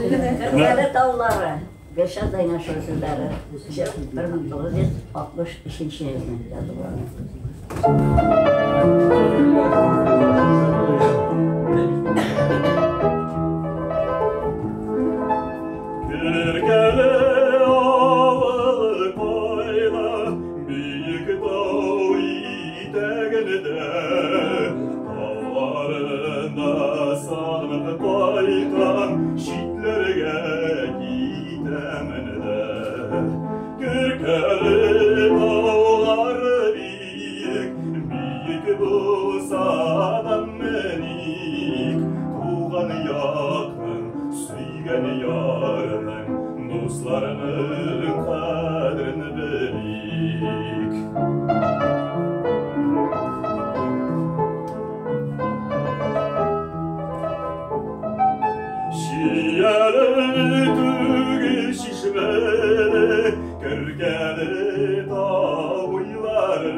Керкәле таулары, Гөлшат Зәйнашева сүзләре. Җыр 1963 елны язылган. Керкәле авылы кайда, биек тау итәгендә, тауларында сагынып кайтам, читләргә китәм дә. Керкәле таулары биек, биек булса да меник, туган якның, сөйгән ярның, дусларының кадерен белик. Чияле түгел чишмәле, Керкәле тау буйлары,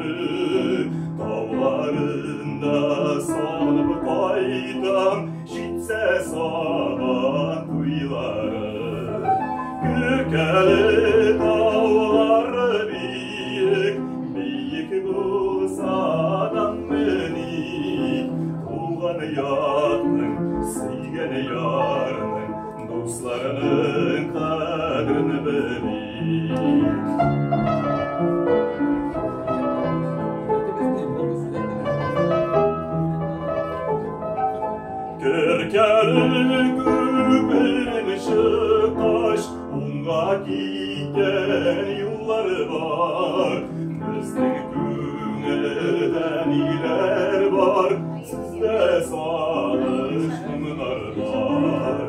тауларында сагынып кайтам, җитсә Сабан туйлары. Керкәле таулары биек, биек булса да меник, туган якның, сөйгән ярның, дусларының кадерен белик. Керкәле күперен чыккач, уңга киткән юллар бар. Безнең күңелдә ниләр бар, сездә сагыш моңнар бар.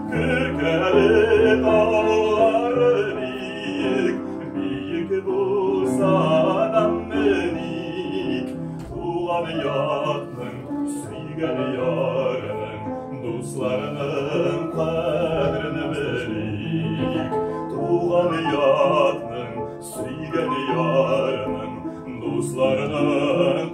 Керкәле таулары биек, биек булса да меник, туган якның, сөйгән ярның, дусларының кадерен белик. Туган якның, сөйгән ярның, дусларының